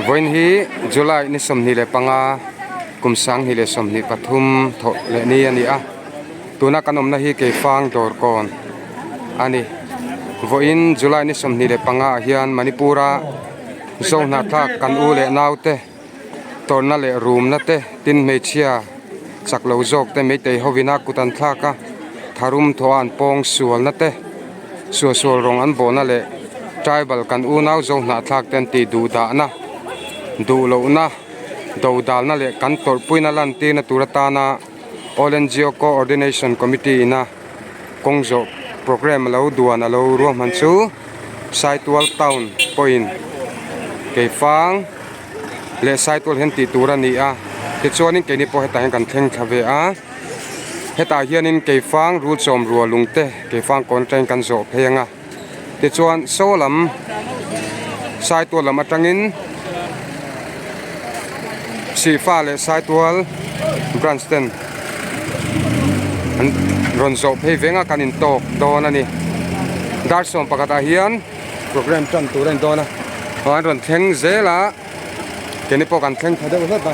Vawiin hi July ni 25 kum 2023 thawh leh ni a ni a tuna kan awmna hi Keifang Dawrkawn a ni vawiin July ni 25 ah hian Manipur a Zohnahthlak kan u leh naute tawrhna leh rumna te tin hmeichhia chak lo zawk te meitei hovin a kut an thlak a tharum thawh a an pawng sualna te suahsual rawng an bawhna leh tribal kan unau zo hnahthlak te an tih duh dahna duh lohna do dalna leh kan tawrhpuina lantirna tur atana All NGO Coordination Committee ina kawng zawh programme alo duan alo ruahman chu Saitual town pawhin Keifang leh Saitual hian tih tur a ni a tichuanin keini pawh hetah hian kan thleng thla ve a hetah hianin Keifang rul chawm rua lung te Keifang kawn atangin kan zawh phei ang a tichuan saw lam Saitual lam atangin Sihfa leh Saitual branch ten an rawn zawh phei veng a kan intawk dawn a ni dar 11 ah hian program tan tur a ni dawn a aw an rawn thleng zel a keini pawh kan thleng tha deuh hlep a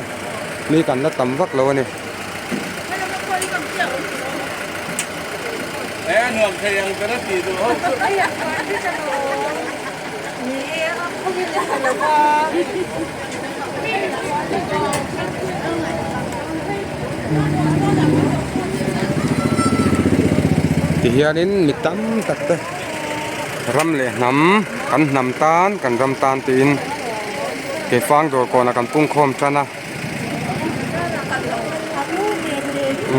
mi kan la tam vak lo a ni. Tihianin mi tam tak te ram leh hnam kan hnam tan kan ram tan tiin keifang dawr kawnah kan pungkhawm tan a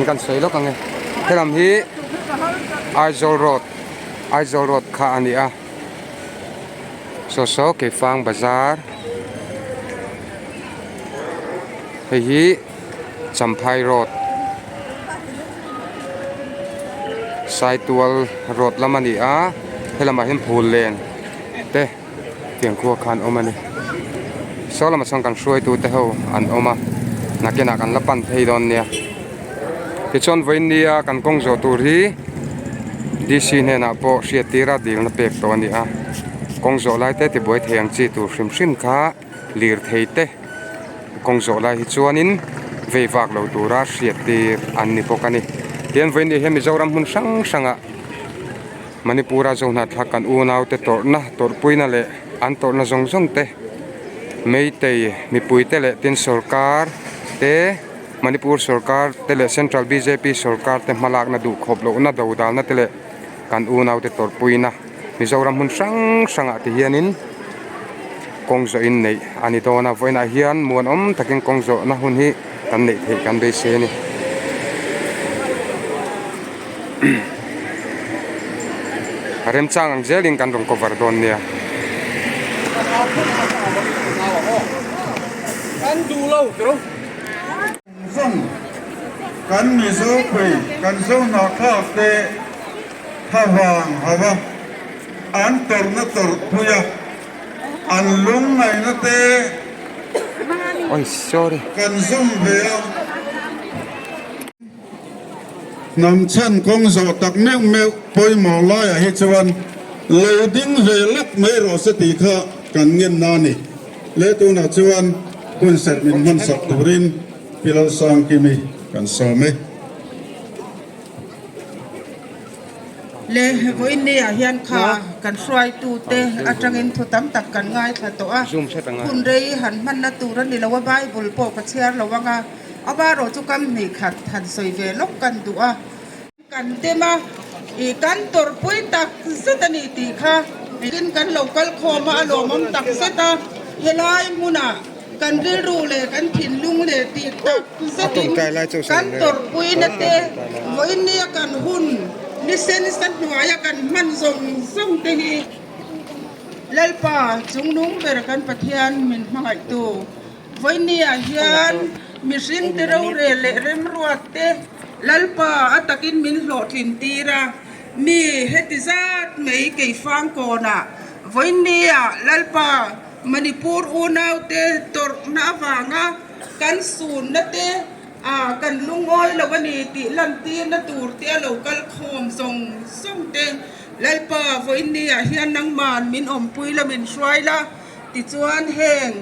kan sawi lawk ang e helam hi Aizawl road Aizawl road kha a ni a. Saw saw Keifang bazar hei hi Champhai road Saitual road lam a ni a helamah hian phul len te tiang khua khan awm a ni saw lamah sawn kan hruaitu te ho an awm a nakinah kan la pan phei dawn nia tichuan vawiin nia kan kawng zawh tur hi. D_c hnenah pawh hriat tir a dilna pek tawh a ni a kawng zawh lai te tibuai thei ang chi tur hrim hrim kha lir thei te kawng zawh lai hi chuanin vei vak lo tura hriat tir an ni bawk a ni tian vawiin ni hian Mizoram hmun hrang hrangah Manipur a Zohnahthlak kan unau te tawrhna tawrhpuina leh an tawrhna zawng zawng te Meitei mipui te leh tin sawrkar te. Manipur sorkar te leh Central bjp sorkar te hmalakna duh khawp lohna do dalna te leh kan unaute tawrhpuina Mizoram hmun hrang hrangah ti hianin kawng zawhin neih a ni dawn a vawiinah hian muanawm takin kawng zawhna hun hi kan neih theih kan beisei a ni. Remchang ang zelin kan rawn cover dawn nia. Zawng kan Mizo pui kan Zo hnahthlak te thlavang hauh a, an tawrhna tawrhpui a, an lungngaihna te kan zawm ve a. Hnam chhan kawng zawh tak meuh meuh pawimawh laiah hi chuan lo ding ve lak mai rawh se tih kha kan ngenna a ni. Le tunah chuan hun serh min hmansak turin Pi Lalsangkimi kan sawm e. Le vawiin ni ah hian kha kan hruaitute atangin thu tam tak kan ngaithla tawh a, hun rei han hmanna tur a ni lo a, Bible pawh ka chhiar lo ang a. A varawh chu kam hnih khat han sawi ve lawk kan duh a. Kan tem a, ih kan tawrhpui tak zet a ni tih kha tin kan lo kal khawm a, a lawmawm tak zet a. Helai hmunah kan rilru leh kan thinlung leh tih tak zetin kan tawrhpuina te vawiin nia kan hun ni sen sa hnuaia kan hman zawng zawng te hi Lalpa chungnung ber kan Pathian min hmangaihtu. Vawinia hian mihringte rorel leh remruatte Lalpa a takin min hlawhtlin tir a, mi heti zat mai keifang kawnah Vawinia Lalpa Manipur unaute tawrhna avanga kan sunna te a kan lungawi lo a ni tih lantirna tur te a lo kal khawm zawng zawng te Lalpa Vawinia hian nangman min awmpui la min hruai la tichuan heng.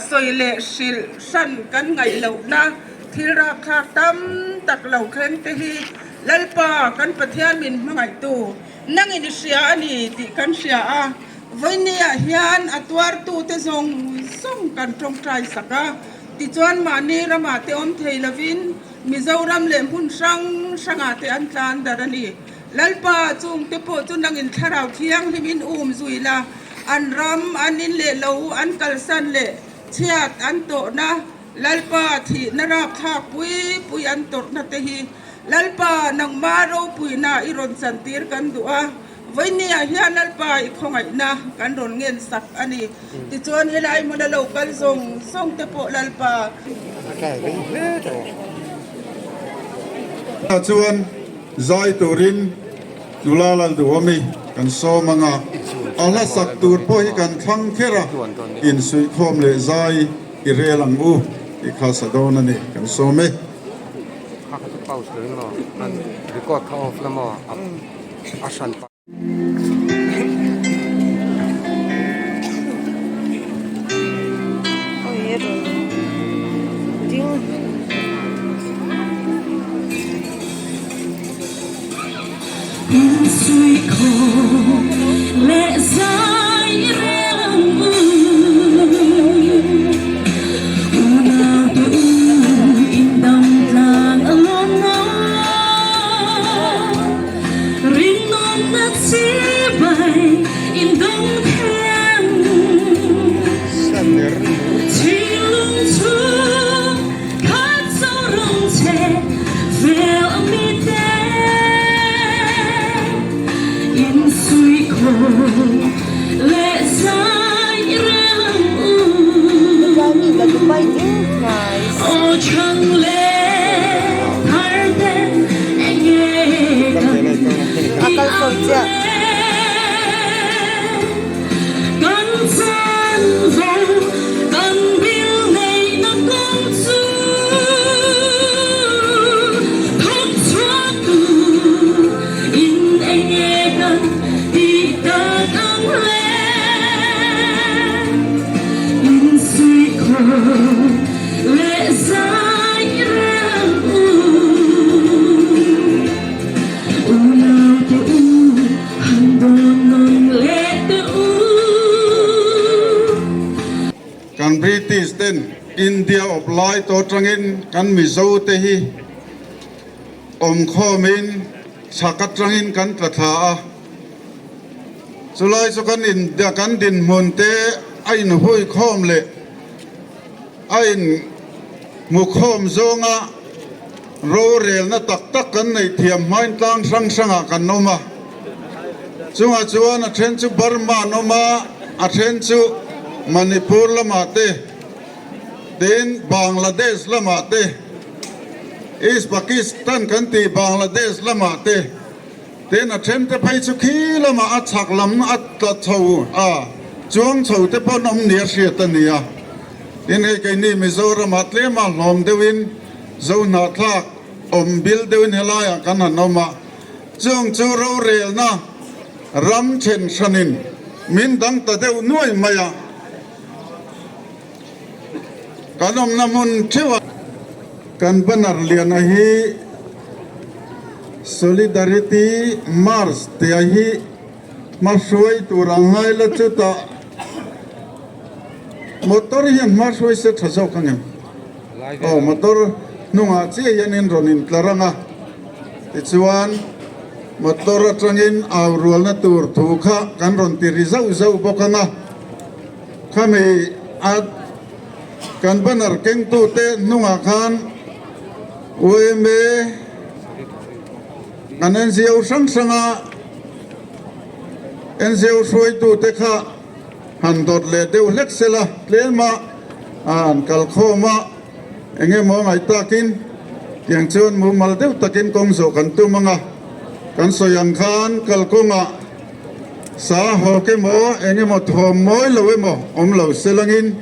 Sawi leh hrilh hran kan ngaih lohna thil rapthlak tam tak lo thleng te hi Lalpa kan Pathian min hmangaihtu nangin i hria a ni tih kan hria a, vawinia hian a tuartute zawng zawng kan tawngtai sak a, tichuan mahni ramah te awm thei lovin Mizoram leh hmun hrang hrangah te an tlan dar a ni. Lalpa chungte pawh chu nangin thlarau thianghlimin um zui la, an ram, an in leh lo, an kalsan leh chhiat an tawhna, Lalpa thihna rapthlak pui pui an tawrhna te hi Lalpa nangma ropuina i rawn chantir kan duh a, vawinia hian Lalpa i khawngaihna kan rawn ngen sak a ni. Tichuan helai hmuna lo kal zawng zawng te pawh Lalpa. Chuan Zai turin nula Lalduhawmi kan sawm ang a, a hla sak tur pawh hi kan thlang kher a, insuihkhawm leh zai i rel ang u tih kha sa dawn a ni, kan sawm e. Kha kha chu pause lo in maw an record kha off la maw a hran pah. Kan British ten India awp lai tawh atangin kan Mizo te hi awmkhawmin chhak atangin kan tla thla a. Chulai chu kan India kan dinhmun te a inhuikhawm leh a inhmukhawm zawnga rorelna tak tak kan neih thiam hmain tlang hrang hrangah kan awm a. Chungah chuan a then chu Burma an awm a, a then chu Manipur lamah te, tin Bangladesh lamah te, East Pakistan kan tih Bangladesh lamah te, Tin, a thente phei chu khi lamah a chhak lam a tla chho a, chuang chho te pawh an awm nia hriat a ni a. Tin, hei keini Mizoramah tlema hlawm deuhin Zohnahthlak awm bil deuhin helaiah kan han awm a, chung chu rorelna ram then hranin min dang ta deuh nuai mai a, kan awmna hmun theuh a. Kan banner liana hi Solidarity March tia hi hmahruai tur ang ngai la chutah motor hian hmahruai se tha zawk ang em? Aw motor hnungah chiah hianin rawn intlar ang a, tichuan motor atangin au rualna tur thu kha kan rawn ti ri zauh zauh bawk ang a, khami a. Kan banner kengtute hnungah khan yma kan NGO hrang hranga NGO hruaitute kha han dawt leh deuh hlek sela tlema an kalkhawm a, eng emaw ngaih takin tiang chuan mumal deuh takin kawng zawh kan tum ang a, kan sawi ang khan kalkawngah Sa hawk emaw eng emaw thawm mawi lo emaw awm lo selangin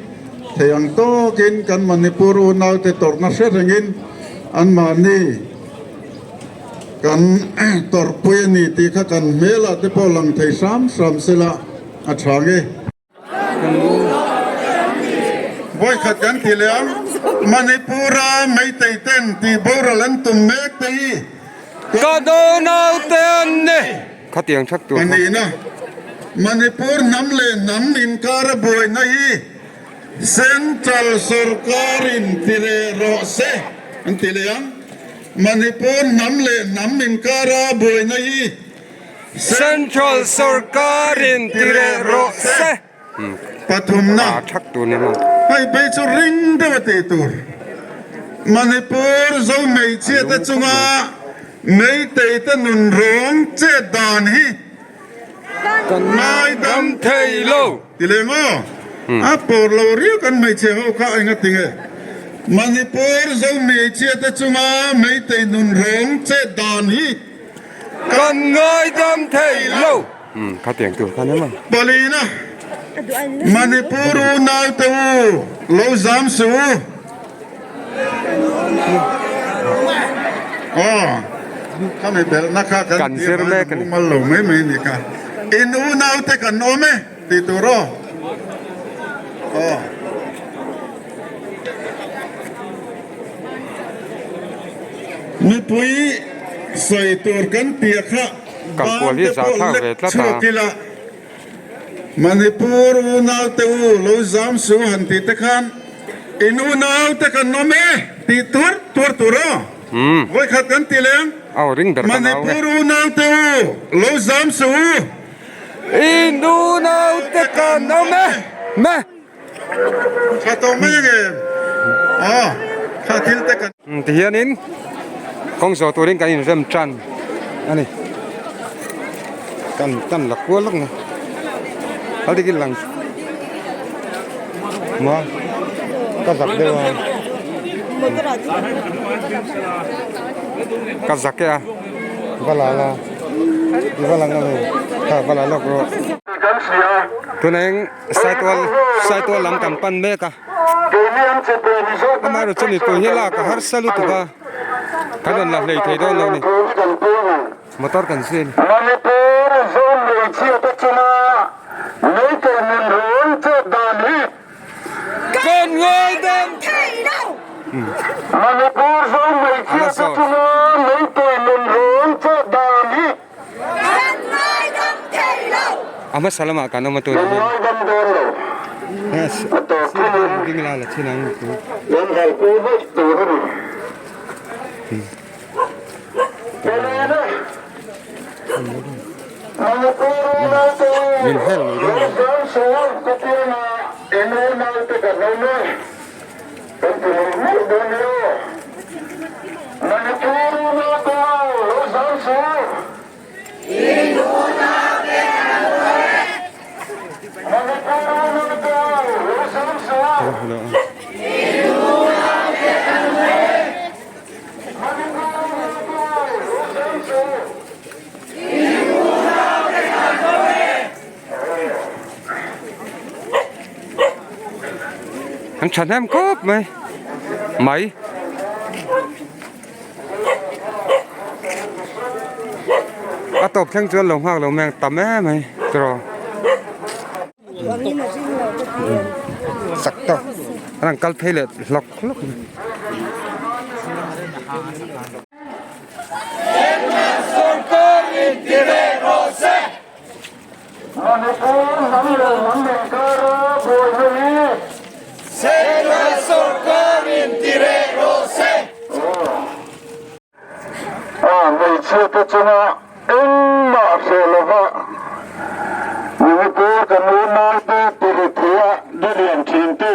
thei ang tawkin kan Manipur unaute tawrhna hre rengin anmahni kan tawrhpui a ni tih kha kan hmelah te pawh lang thei hram hram sela a tha nge. Vawikhat kan ti leh ang. Manipur-a Meitei ten tih boral an tum mek te hi Ka donau te an ni. Khatiang thak tur kha. Pahnihna, Manipur hnam leh hnam inkara buaina hi Central sorkarin ti leh rawh se an ti leh ang. Manipur hnam leh hnam inkara buaina hi Central sorkarin ti leh rawh se. Pathumna, hei phei chu ring deuh a tih tur. Manipur zo hmeichhia te chunga Meitei te nun rawng chet dan hi kan ngaidam thei lo. Ti leh maw? A pawr lo riau kan hmeichhia ho kha enga tinge? Manipur zo hmeichhia te chunga Meitei nun rawng chet dan hi kan ngaidam thei lo. Khatiang tur khan emaw. Palina, Manipur u naute u lo zam suh u. Aw, khami belhna kha kan tih avangin a mumal lo mai mai ni kha. In u naute kan awm e tih tur aw. Aw. Mipui sawi tur kan tia kha. Kal kual hi zah thlak ve tlat a. Manipur unaute u lo zam su han tih te khan in unaute kan awm e tih tuar tuar tur aw. Vawikhat kan ti leh ang. Manipur unaute u lo zam su u. In unaute kan awm e. Me. Tha tawh mai ange aw kha thil te kan. Tihianin kawng zawh turin kan inrem tan a ni. Kan tan la kual lawk mai. A dikin lang maw ka zak deuh a. Ka zak e a va la la i va la ngam em kha va la lawk rawh. Tunah eng. Saitual Saitual lam kan pan mek a amaherawhchu chu mipui hi lak a harsa lutuk a kan rawn la hlei thei dawn lo a ni motor kan zui a ni. Kan ngaidam a la zawt. A hmasa lamah kan awm a tunah hian ding la la thin ang mipui. Min hel mai dawn An thahnem khawp mai mai. A tawp thleng chuan lo nghak lo mai ang tam em mai tiraw. Chak tawk an rawn kal phei leh hlawk hlawk mai. Hmeichhiate chunga engmah hreh lova Manipur kan unaute tirithia diriam thintu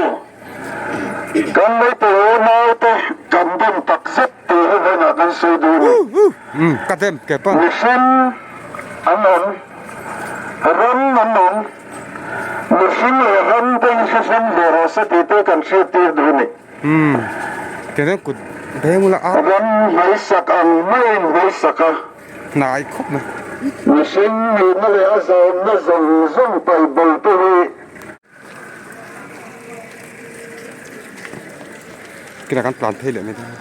kan Meitei unaute kan dem takzet tih hi vawiinah kan sawi duh a ni. Mihring an awm, ram an awm, mihring leh ram te hi hre hrang ve rawh se tih te kan hriattir duh a ni. Ram hmaisak ang maiin hmaisak a. Mihring nihna leh a zawnna zawng zawng paih bo te hi. Kila kan tlan phei leh mai dawn a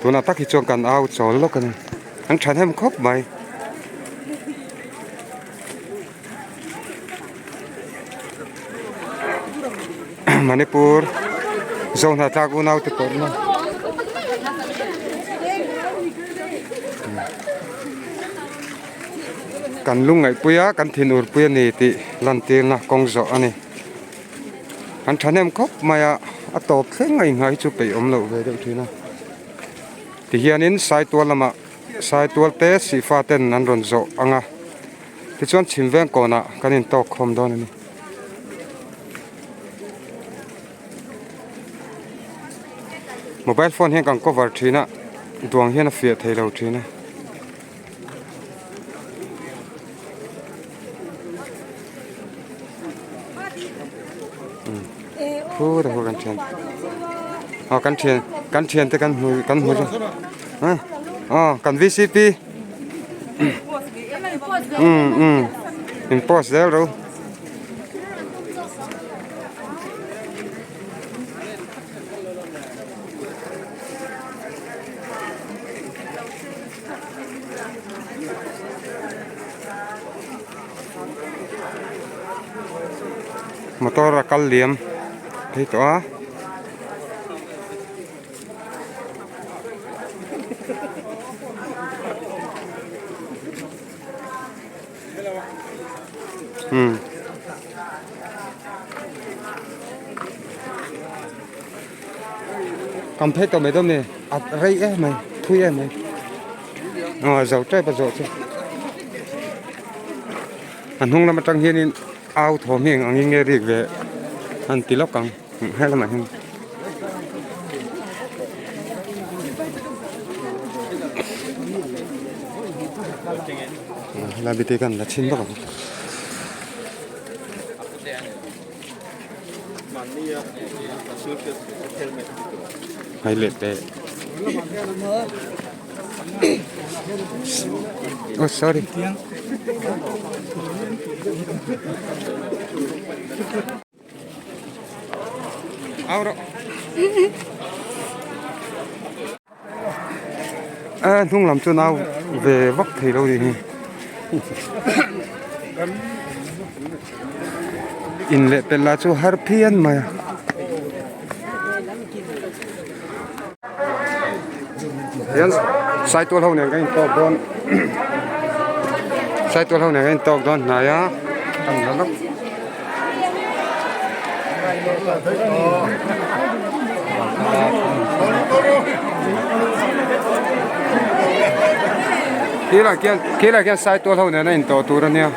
tunah tak hi chuan kan au chawl lawk a ni an thahnem khawp mai. Manipur Zohnatlak unaute tawrhna kan lungngaihpui a kan thinur pui a ni tih lantirna kawng zawh a ni. An thahnem khawp mai a a tawp thleng a inghah hi chu peih awm loh ve deuh thin a tihianin Saitual lamah Saitual te Sihfa ten an rawn zawh ang a tichuan chhim veng kawnah kan intawk khawm dawn a ni. Mobile phone hian kan cover thin a duang hian a fiah thei lo thin a. Khu ta khu kan thian aw kan thian kan thian te kan hmu kan hmu aw kan VCP um um in post zel ro. Motor a kal liam phei tawh a. Umm. Kam phei tawh mai dawn ni a rei em mai thui em mai aw zo tep a zawh chu a hnung lam atang hianin au thawm hi eng angin nge rik ve an ti lawk ang helamah hian. Helai bite kan la chhin bawk ang. Hai leh teh. Oh sorry. Au rawh. A hnung lam chu nau ve vak thei lo ni hi in leh pelh lah chu har phian mai a. Hian saitual ho nen kan intawk dawn saitual ho nen kan intawk dawn hnai a kan la lawk. Khilai khian khilai khian saitual ho nen a intawh tur a nia.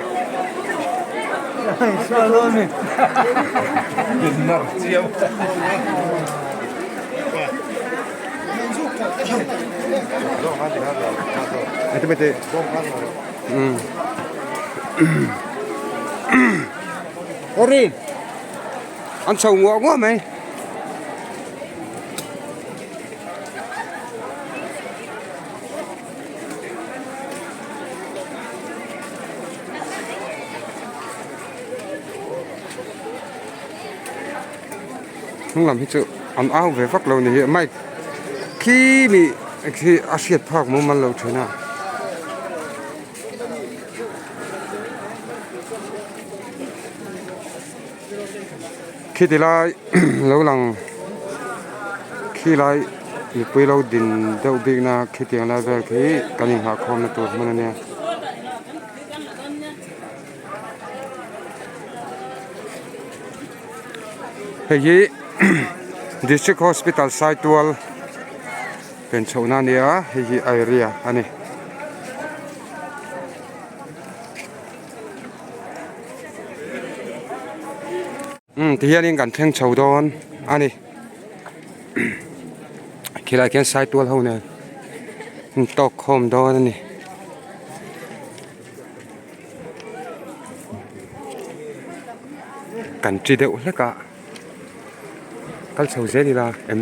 An chho nguah nguah mai. Hnung lam hi chu an au ve vak lo ni hi mic khi mi khi a hriat phak mumal lo thin a. Khi ti lai lo lang khi lai mipui lo din deuh bik na khitiang lai vel khi kan inghahkhawm na tur hmun a nia. Hei hi District Hospital Saitual pen chhohna a ni a hei hi area a ni. Umm tihianin kan thleng chho dawn a ni khilai khian Saitual ho nen an tawk khawm dawn a ni. Kan chi deuh hlek a kal chho zel ila em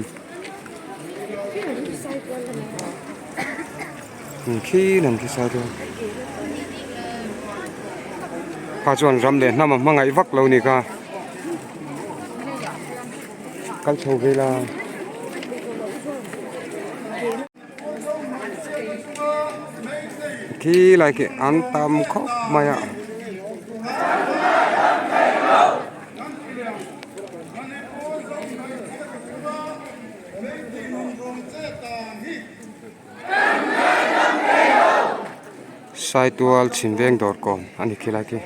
khi lam khi sai dawn kha chuan ram leh hnam a hmangaih vak lo ni kha kal chho vel a. Khi lai khi an tam khawp mai a. Saitual chhimveng dawr kawn a ni khilai khi.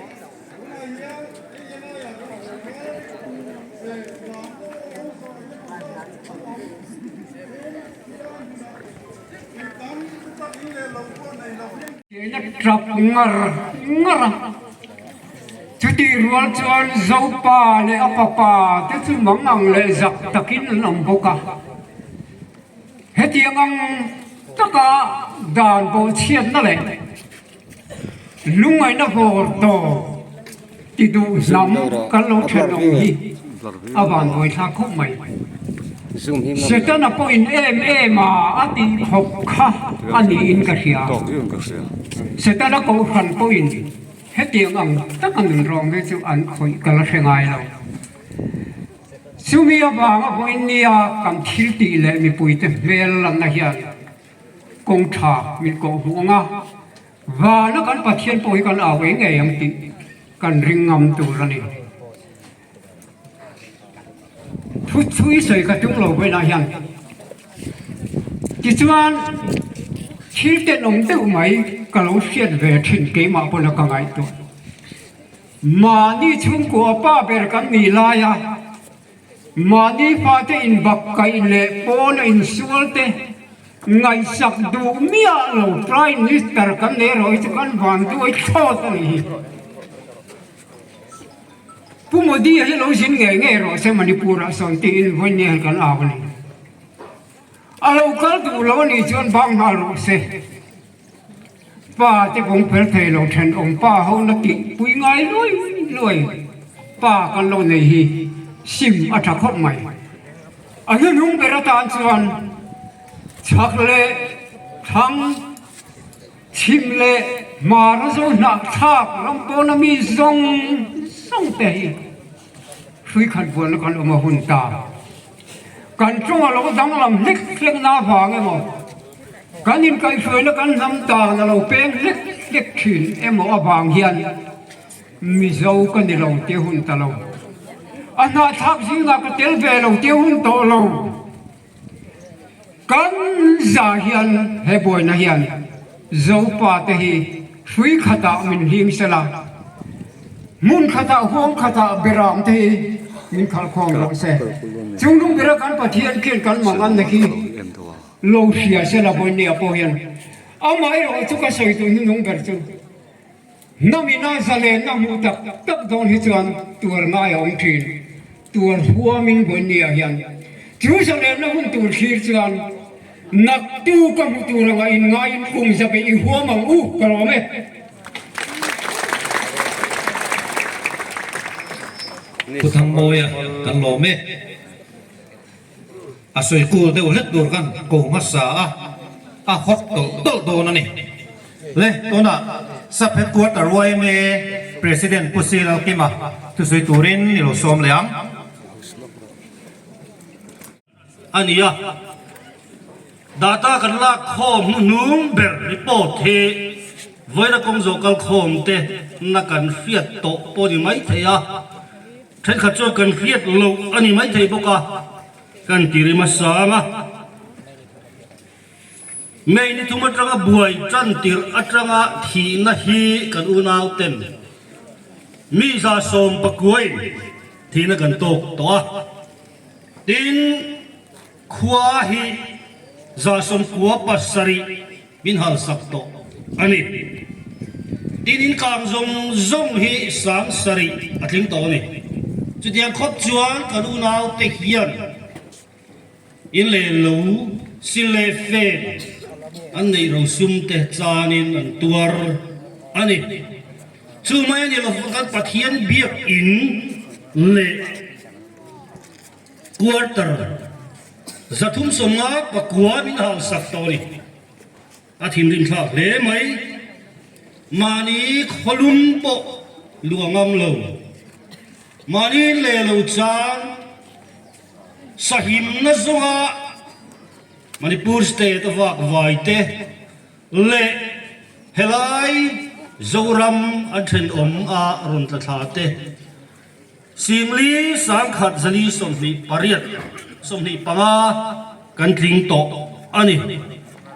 Ina tap ngar ngar a, chutih rual chuan Zopa leh a fapa te chu mang ang leh zak takin an awm bawk a. Hetiang ang taka dan bawhchhiatna leh lungngaihna vawr tawp ti duh hnam kan lo thenawm hi a vanduaithlak khawp mai. Setana pawhin em em a a tih khawp kha a niin ka hria. Setana kohhran pawhin hetiang ang taka nunrawng hi chu an khawih ka la hre ngai lo. Chumi avanga vawiin nia kan thil tih leh mipuite hmel lanna hian kawng tha min kawh hmuh ang a, vana kan Pathian pawh hi kan au eng ngei ang tih kan ring ngam tur a ni. Thu thui sawi ka tum lo vawiinah hian tichuan thil tenawm deuh mai ka lo hriat ve thin keimah pawh la ka ngaihtuah. Mahni chhungkua pa ber kan nih laia mahni fate inbak kaih leh pawn a insual te ngaihsak duh miah lo Prime Minister kan nei erawh hi chu kan van duai thlawt a nih hi. Pu Modi a hi lo zin ngei ngei rawh se Manipur ah sawn tiin vawiin hian kan au a ni. A lo kal duh lo a nih chuan bang nghal rawh se. Pa te kawng fel thei lo thenawm pa ho na tih pui ngai luai luai pa kan lo nei hi sim a tha khawp mai. A hnuhnung ber atan chuan chhak leh thlang, chhim leh hmar a zo hnah thlak ram pawna mi zawng zawng te hi hrui khat bualna kan awm a hun ta. Kan chunga lo danglam hlek hlekna avang emaw, kan inkaihhruaina kan hnam tan a lo peng hlek hlek thin emaw avang hian Mizo ka ni lo tih a hun ta lo. A hnahthlak zingah ka tel ve lo tih a hun tawh lo. Kan za hian he buaina hian Zopa te hi hrui khatah min hlim sela, hmun khatah huang khatah beram te hi min khalh khawm rawh se. Chung lung bera kan Pathian khian kan mang an na khi lo hria sela vawinia pawh hian amaherawh chu ka sawi duh hnuhnung ber chu. Hnamina zalenna hmuh tak tak dawn hi chuan tuar ngai a awm thin. Tuar huamin Vawinia hian chu zalenna hun tur thlir chuan naktu ka hmu tur anga inngaiin kum zabe i huam ang u ka lawm e. Pu Thangmawia kan lawm e. A sawi kul deuh hlek tur khan ko hmasa a, a hawt tawlh tawlh dawn a ni. Le, tunah Sub Headquarter yma President Pu Si Lalkima thusawi turin i lo sawm leh ang. A ni a, data kan lak khawm hnuhnung ber report hi vawiina kawng zawh kal khawm te na kan hriat tawh pawh ni maithei a. Thenkhat chuan kan hriat loh a ni maithei bawk a, kan ti rim a sang a. May ni thum atanga buai tan tirh atanga thihna hi kan unau ten mi 119 in thihna kan tawk tawh a. Tin, khua hi 97 min halsak tawh a ni. Tin inkang zawng zawng hi 7000 a tling tawh a ni. Chutiang khawp chuan kan unaute hian in leh lo sil leh fen an neih ro sum te chanin an tuar a ni. Chu mai a ni lo, kan Pathian biakin leh Quarter 359 min hausak tawh a ni. A thinrim thlak hle mai. Mahni khawlum pawh luah ngam lo. Mahni leh lo chan sahimna zawnga Manipur state a vak vai te leh helai Zoram an thenawm a rawn tla thla te Singli 1428, 25 kan tling tawh a ni.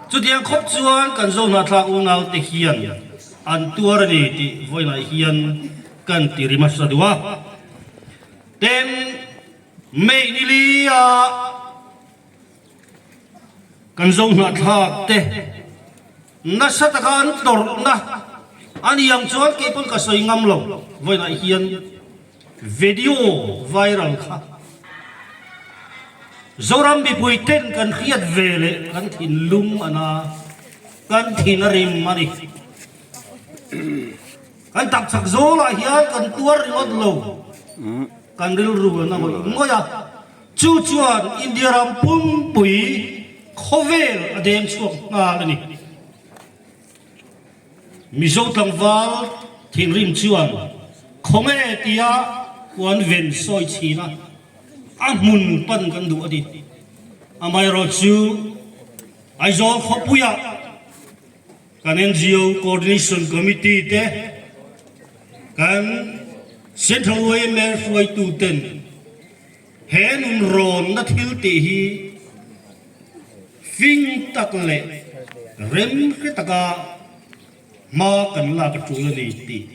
Chutiang khawp chuan kan Zohnahthlak unaute hian an tuar a ni tih vawiinah hian kan ti ri hmasa duh a. Tin, May ni lia kan zo hnahthlak te nasa taka an tawrhna a ni ang chuan kei pawn ka sawi ngam lo vawiinah hian video viral kha Zoram mipui ten kan hriat ve leh kan thinlung a na, kan thin a rim a ni. Kan takchak zawlah hian kan tuar ringawt lo, kan rilru a na ngawih ngawih a. Chu chuan India ram pumpui khawvel a deng chhuak nghal a ni. Mizo tlangval thinrim chuan khawnge tia puan ven sawi chhin a, a hmun pan kan duh a ni. Amaherawhchu Aizawl khawpuiah kan NGO Coordination Committee te, kan Central yma hruaituten He nunrawnna thil tih hi fing tak leh remhre taka hma kan lak a tul a ni tih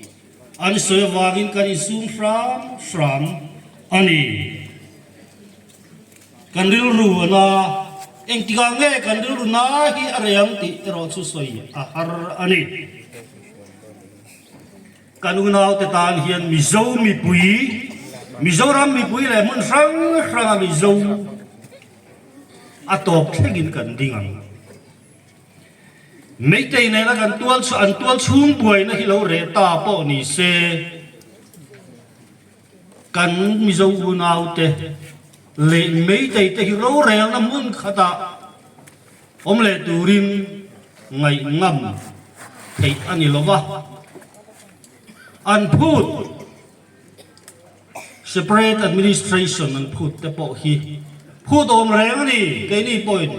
an sawi avangin kan insum hram hram a ni. Kan rilru a na, engtikah nge kan rilru na hi a rei ang tih erawh chu sawi a har a ni. Kan unaute tan hian Mizo mipui, Mizoram mipui leh hmun hrang hranga Mizo a tawp thlengin kan ding ang. Meitei nena kan tual an tual chhung buaina hi lo reh ta pawh ni se, kan Mizo unaute leh Meitei te hi rorelna hmun khatah Awm leh turin ngaih ngam theih a ni lo va, an phut separate administration an phut te pawh hi phut awm reng a ni, keini pawhin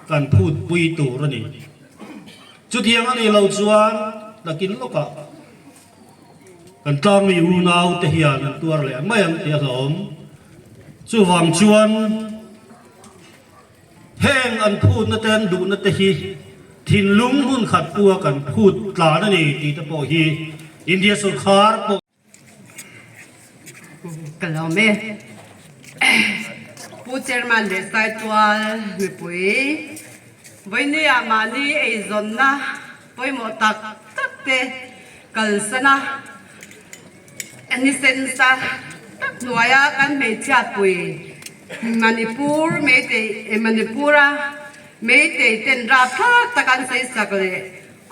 kan phut pui tur a ni. Chutiang a nih loh chuan nakin lawkah kan tlangmi unau te hian an tuar leh mai ang tih a hlauhawm. Chuvang chuan. Heng an phutna te an duhna te hi thinlung hmun khat pua kan phut tlan a ni tih te pawh hi India sorkar pawh Ka lawm e. Pu Chairman leh Saitual mipui vawinia mahni eizawnna pawimawh tak tak te kalsan a, Nisensa tak hnuaia kan hmeichhiatpui Manipur Meitei Manipur-a Meitei ten rapthlak tak an sawisak leh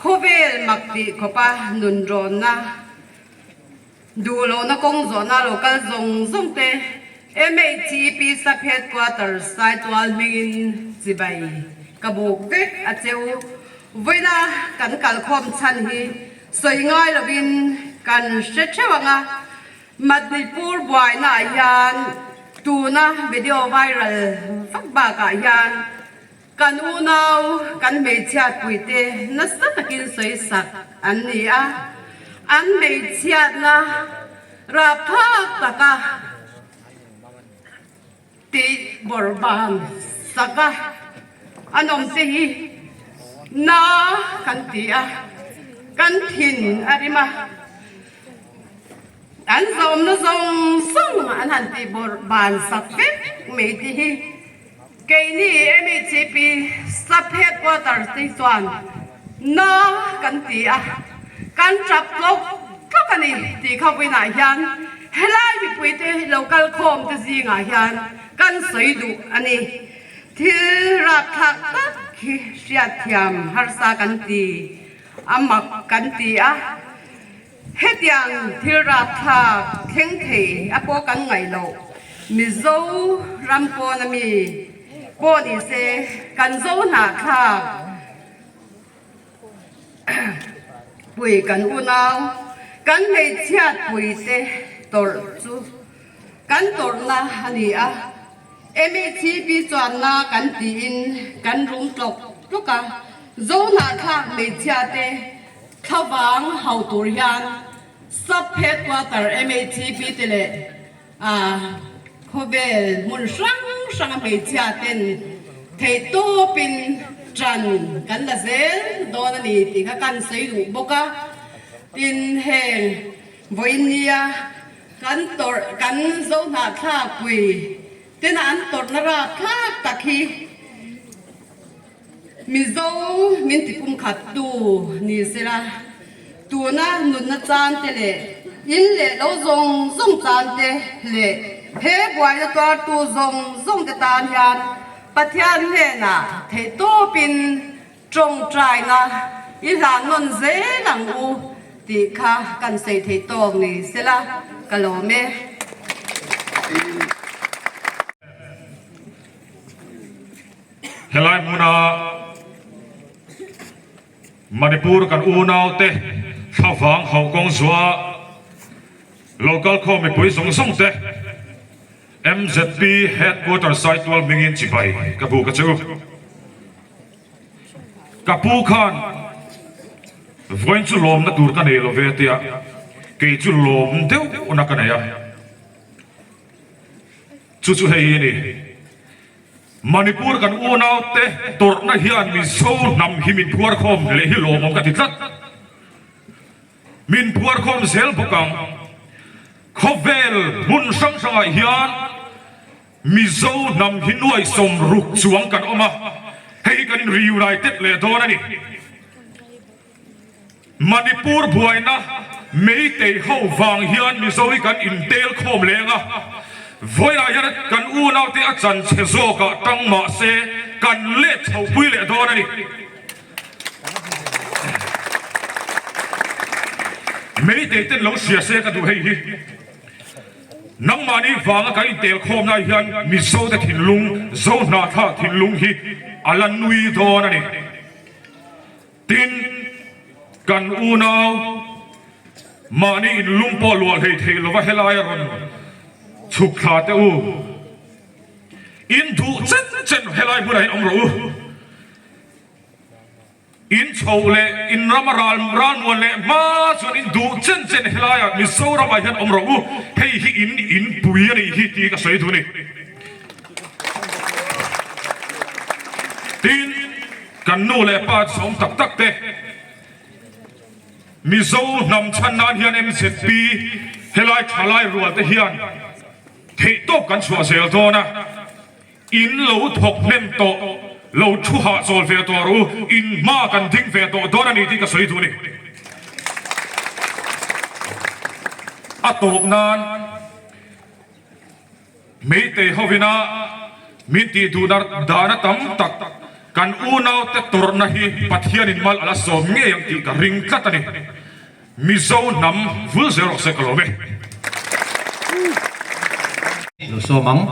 khawvel mak tih khawpa nunrawnna duh lohna kawng zawhna lo kal zawng zawng te MHEP Sub Headquarters Saitual hmingin chibai ka buk vek a cheu. Vawiina kan kalkhawm chhan hi sawi ngai lovin kan hre theuh ang a, Manipur buainaah hian tuna video viral vak bakah hian kan unau kan hmeichhiatpuite nasa takin sawi sak an ni a, an hmeichhiatna rapthlak taka Tih bawrhban sak a an awm te hi na kan ti a, kan thin a rim a, an zawmna zawng zawng an han tih bawrhban sak vek mai te hi keini MHP Sub Headquarters te hi chuan na kan ti a, kan tap tlawk tlawk a ni tih kha vawiinah hian Helai mipuite lo kal khawm te zingah hian kan sawi duh a ni. Thil rapthlak tak hi hriatthiam harsa kan ti, a mak kan ti a. Hetiang thil rapthlak thleng thei a pawh kan ngaih loh. Mizo ram pawn ami pawh ni se kan zo hnahthlak. Pui kan unau, kan hmeichhiat puite tawrh chu kan tawrhna a ni a, MHCP chuanna kan tiin kan rum tlawk tlawk a, Zohnahthlak hmeichhiate thlavang hau tur hian Sub Headquarter MHCP te leh A khawvel hmun hrang hranga hmeichhia ten theihtawpin ṭan kan la zel dawn a ni tih kha kan sawi duh bawk a. Tin, heng vawiin nia kan tawrh kan Zohnahthlakpui tena an tawrhna rapthlak tak hi Mizo min ti pumkhattu ni sela, tuna nunna chan te leh in leh lo zawng zawng chan te leh he buaina tuartu zawng zawng te tan hian Pathian hnenah theihtawpin tawngtaina i hlan nawn zel ang u tih kha kan sawi thei tawk ni sela ka lawm e. Helai hmuna Manipur kan unaute thlavang hauh kawng zuah local khaw mipui zawng zawng te MZP Headquarter Saitual hmingin chibai ka buk a che u. Ka pu khan vawiin chu lawmna tur ka nei lo ve tia kei chu lawm deuhna ka nei a. Chu chu hei hi a ni. Manipur kan unaute tawrhna hian Mizo hnam hi min phuarkhawm leh hi lawmawm ka ti tlat. Min phuarkhawm zel bawk ang. Khawvel hmun hrang hrangah hian Mizo hnam hi nuai 60 chuang kan awm a, hei hi kan in reunited leh dawn a ni. Manipur buaina Meitei ho vang hian Mizo hi kan intel khawm leng a, vawiinah hian kan unaute a chan chhe zawkah tang mah se kan let chho pui leh dawn a ni. Meitei ten lo hria se ka duh hei hi. Nangmahni vanga kan intel khawmna hian Mizote thinlung, Zohnahthlak thinlung hi a la nui dawn a ni. Tin, kan unau mahni inlum pawh luah hlei thei lova helaia rawn chhuk thla teh u. In duh chen chen helai hmunah hian awm rawh u. In chho leh in rama ral ralmuan leh hma chuan in duh chen chen helaiah Mizoramah hian awm rawh u. Hei hi in inpui a nih hi tih ka sawi duh a ni. Tin. Kan nu leh pa chhawm tak tak te Mizo hnam chhan nan hian MZP helai thalai rual te hian theihtawp kan chhuah zel dawn a, in lo thawk hnem tawh lo thu hahchawl ve tawh rawh u, in hma kan ding ve tawh dawn a ni tih ka sawi duh a ni. A tawp nan. Meitei hovina min tih duh dana tam tak kan unaute tawrhna hi Pathianin mal a la sawm ngei ang tih ka ring tlat a ni. Mizo hnam vul zel rawh se ka lawm e. Lo sawm ang.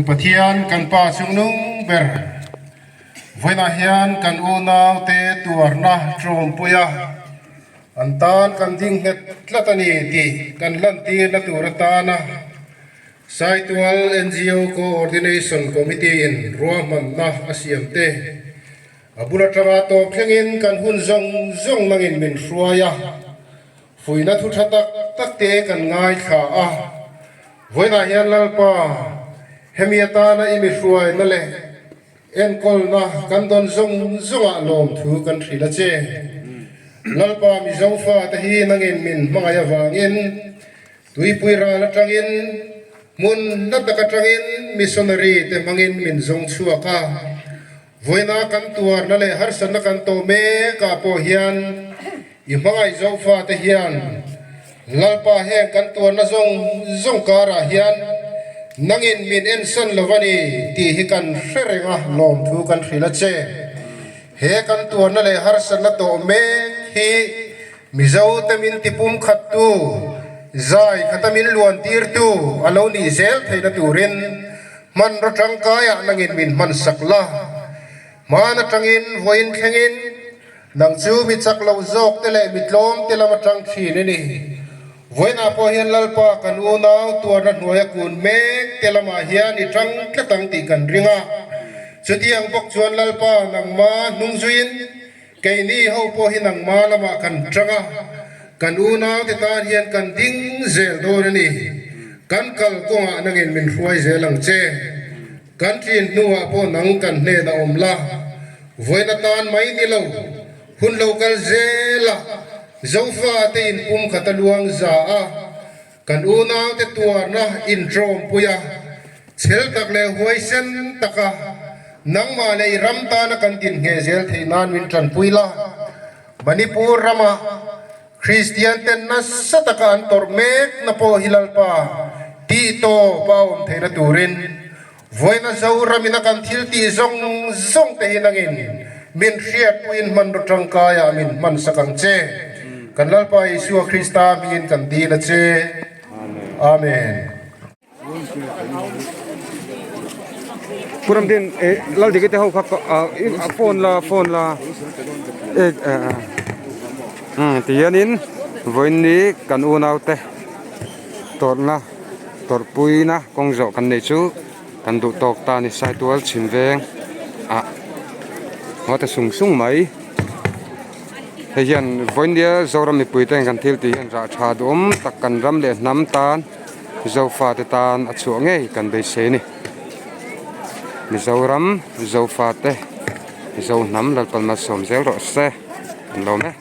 Pathian kan Pa chungnung ber vawiinah hian kan unaute tuarna tawmpuia an tan kan ding nghet tlat a ni tih kan lantirna tur atana Saitual NGO Coordination Committee in ruahmanna a siam te a bul atanga tawp thlengin kan hun zawng zawng nangin min hruai a, fuihna thu tha tak tak te kan ngaithla a. Vawiinah hian Lalpa, hemi atana i mi hruaina leh enkawlna kan dawn zawng zawngah lawmthu kan hrilh a che. Lalpa Mizo fate hi nangin min hmangaih avangin Tuipui ral atangin, hmun hla tak atangin missionary te hmangin min zawng chhuak a. Vawiina kan tuarna leh harsatna kan tawh mekah pawh hian i hmangaih Zofa te hian Lalpa heng kan tuarna zawng zawng karah hian nangin min ensan lo a ni tih hi kan hre reng a, lawmthu kan hrilh a che. He kan tuarna leh harsatna tawh mek hi Mizo te min ti pum khat tu, zai khata min luan tir tu a lo nih zel theihna turin hmanraw tangkaiah nangin min hman sak la. Hman atangin vawiin thlengin nang chu mi chak lo zawk te leh mi tlawm te lam atang thin i ni. Vawiinah pawh hian Lalpa kan unau tuarna hnuaia kun mek te lamah hian i tang tlat ang tih kan ring a. Chutiang bawk chuan Lalpa nangma hnungzuiin Keini ho pawh hi nangma lamah kan tang a, kan unaute tan hian kan ding zel dawn a ni. Kan kal kawngah nangin min hruai zel ang che. Kan tlin hnuah pawh nang kan hnenah awm la, vawiin atan mai ni lo, hun lo kal zel a, Zofate inpum khat a luang za a, Kan unaute tuarna intawmpui a, chhel tak leh huaisen taka nangmah leh i ram tana kan dinhneh zel theih nan min tanpui la. Manipur rama Kristian ten nasa taka an tawrh mekna pawh hi Lalpa tih tawp a awm theihna turin vawiina Zoramina kan thil tih zawng zawng te hi nangin min hriatpuiin hmanraw tangkaiah min hmansak ang che. Kan Lalpa Isua Krista hmingin kan dil a che. Amen. Puram din eh lal dikite ho kha a phone la phone la eh um tihianin vawiin ni kan unaute tawrhna tawrhpuina kawng zawh kan neih chu kan duh tawk ta a ni Saitual chhim veng ah ngaw ta sung sung mai hei hian vawinia Zoram mipui te kan thil tih hian rah tha duhawm tak kan ram leh hnam tan Zofa te tan a chhuah ngei kan beisei a ni Mizoram Zofa te Zohnam Lalpan malsawm zel rawh se an lawm e.